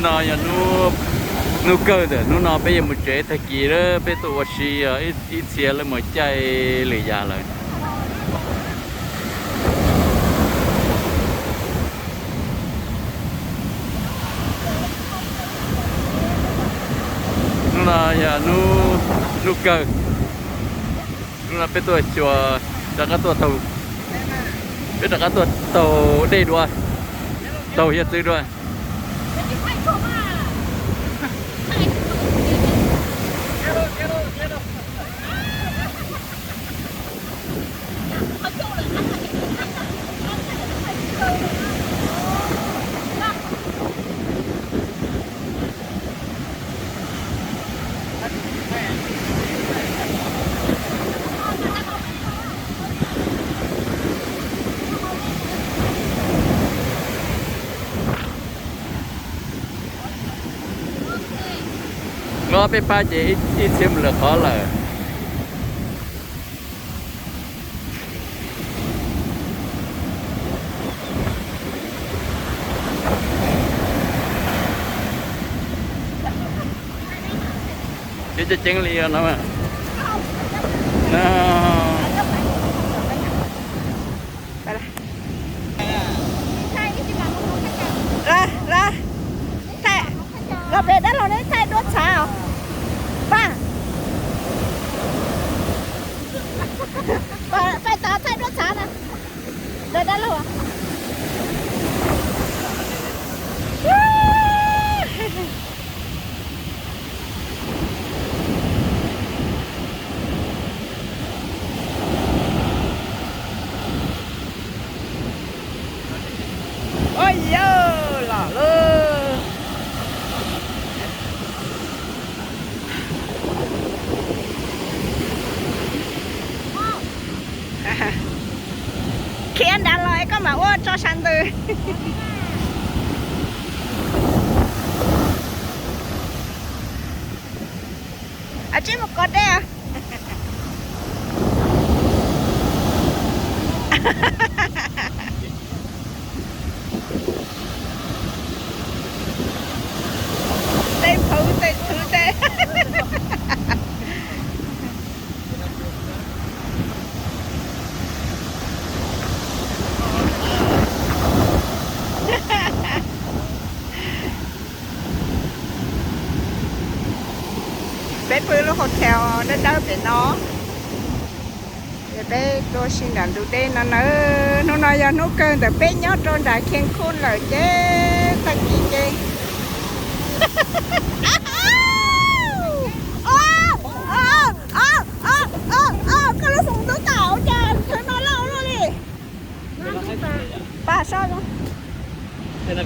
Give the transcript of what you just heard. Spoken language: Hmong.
No yog hnub kawg ntawm hnub no peb yuav mus tsev, tag kis peb tuaj ua si ib txhia lawv mus caij lwm yam lawm. Hnub no yog hnub kawg, hnub no peb tuaj xyuas, rov qab tuaj taug, peb rov qab tuaj taug dej dua, taug hiav txwv dua. Nqa peb pab ces ib txhia mus lawm qhov lawm. Ces ceev li no. Los pem dab laug neb thaij duab txhav os. Pab, pab tos thaij duab txhav na. Dab laug. Ua yog los lawm. Khiav nrad los es koj mam ua tso sab ntws. Tsib mus kov dej. Tej phwv tej phwv tej. Peb pw lub hotel dawb dawb pem no. Ces peb tuaj si nram ntug dej no nawb. Hnub no yog hnub kawg ntawm peb nyob rau nram Cancún lawm ces tag kis ces